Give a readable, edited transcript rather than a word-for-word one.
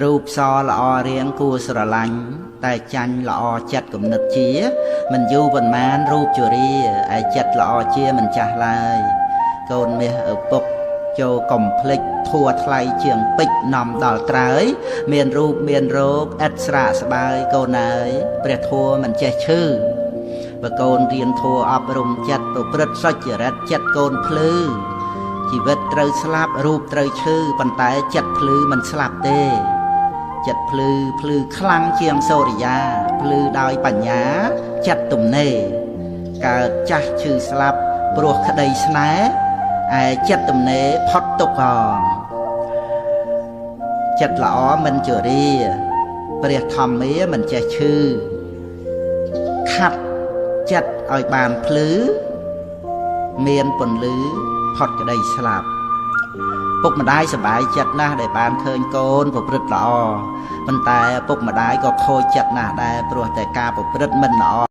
រូបសល្អរៀងគួរស្រឡាញ់តែចាញ់ល្អចិត្តគំនិតជា មិនយូរប៉ុន្មានរូបជរាឯចិត្តល្អជាមិនចាស់ឡើយកូនមាសឪពុកចូលកុំភ្លេចធัวថ្លៃជាងពេជ្រនាំដល់ត្រើយមានរូបមានរោគឥតស្រាកស្បើយកូនអើយព្រះធัวមិនចេះឈឺបើកូនរៀនធัวអប់រំចិត្តប្រព្រឹត្តសុចរិតចិត្តកូនភ្លឺជីវិតត្រូវស្លាប់រូបត្រូវឈឺប៉ុន្តែចិត្តភ្លឺមិនស្លាប់ទេចិត្តភ្លឺភ្លឺខ្លាំងជាងសូរិយាភ្លឺដោយបញ្ញាចិត្តទំនេរកើតចាស់ឈឺស្លាប់ព្រោះក្តីស្នេហ៍ឯចិត្តទំនេរផុតទុក្ខហងចិត្តល្អមិនជរាព្រះធម្មាមិនចេះឈឺខាត់ចិត្តឲ្យបានភ្លឺមានពន្លឺផុតក្តីស្លាប់ពុកម្ដាយសប្បាយចិត្តណាស់ដែលបានឃើញកូនប្រព្រឹត្តល្អប៉ុន្តែពុកម្ដាយក៏ខូចចិត្តណាស់ដែរព្រោះតែការប្រព្រឹត្តមិនល្អ។